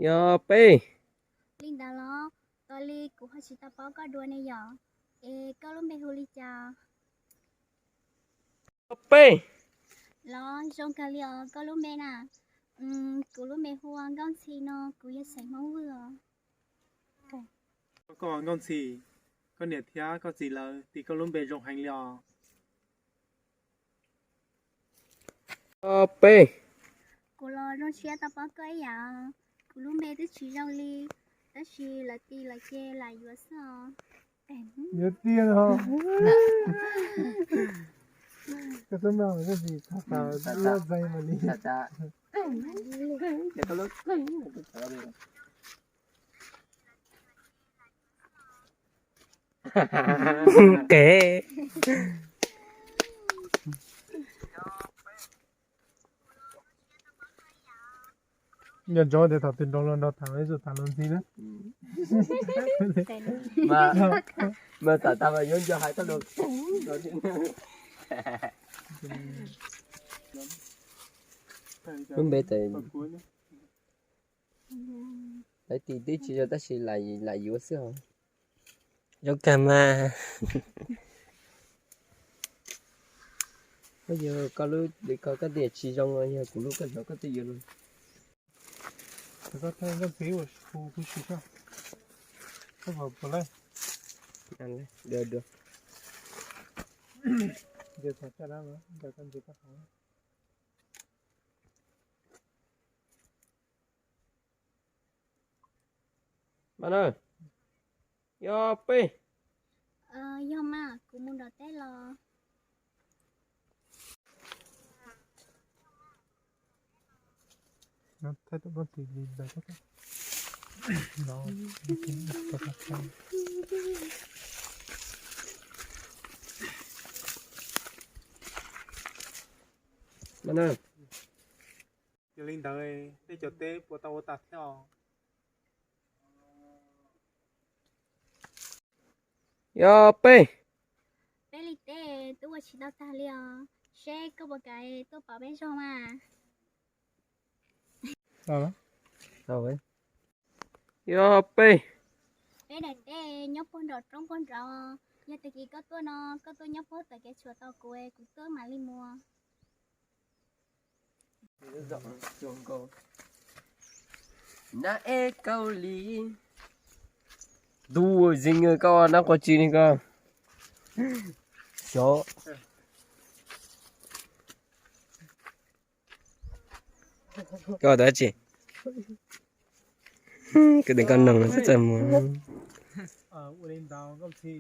Yog peb. Li ntawd los, tos li kuv ho tsis tau paub koj dua ne yom. Es koj lub npe hu li cas? Yog peb. Los zoo kawg li os, koj lub npe na? Kuv lub npe hu ua Nkauj Ntxhi no, kuv yog xeem Hmoob Vwj os. Koj Nkauj Ntxhi, koj niam thiab koj txiv lawv tis koj lub npe zoo heev li os. Yog peb. Kuv los zoo siab tau paub koj ib yam. Kuv lub npe twb tsis zoo li, tab sis lawv tis lawv ces lam yuav xwb os. Yuav tiag os. Koj tub noj koj tsis txhob tau lub ntxeeg mas li. Kev. Nco ntsoov tias thaum twg nroo luag nrog tham ib txwm tham luag ntxhi na. Mas tham tas mas yuav nco hais tau luag. Lub npe tas lawv tis twb tsis zoo tab sis lam yuav xwb os. Zoo kawg mas. Koj yog koj lub li ko koj tias tsis zoo, yog kuv lub koj zov koj twb yuav lawm. Koj thaij nkauj ntxhi ua kuv sim koj. Koj puas puas laij? Dua dua. Nce txog caj dab, nce koj qhov. Mas na, yog peb. Yog mas, kuv mus nram teb los. Yog li ntawd, nej cov teb puas tau ua tas thiab os? Yog peb. Peb li teb twb ua tsis tau tag li os, seb koj puas kam tuaj pauv peb zog mas. Yog peb. Peb daim teb nyob puag nram roob puag nrad, yog tag kis koj tuaj no, koj tuaj nyob puag tom kev tshuam tos kuv, kuv tuaj mam li mus. Nab eb Kaus Lim. Tus zing koj nab quas tsi li koj? Xyov. Koj tab tsi? Koj tias koj noog no txawj txawj mus. Ua li ntawd Nkauj Ntxhi,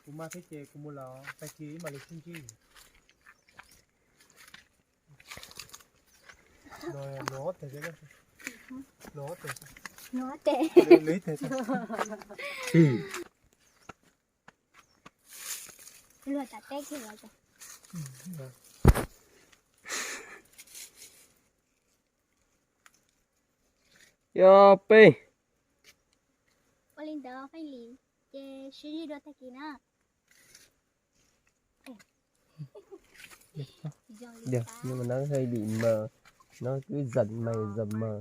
kuv maj thiab ces kuv mus lawm, tag kis mam li sib ntsib. Luag tam teb kiag los. Yog peb. Ua li ntawd Feej Lim, ces sib ntsib dua tag kis na. Yog, nhưng mà nó hơi bị mờ, nó cứ giật mờ giật mờ.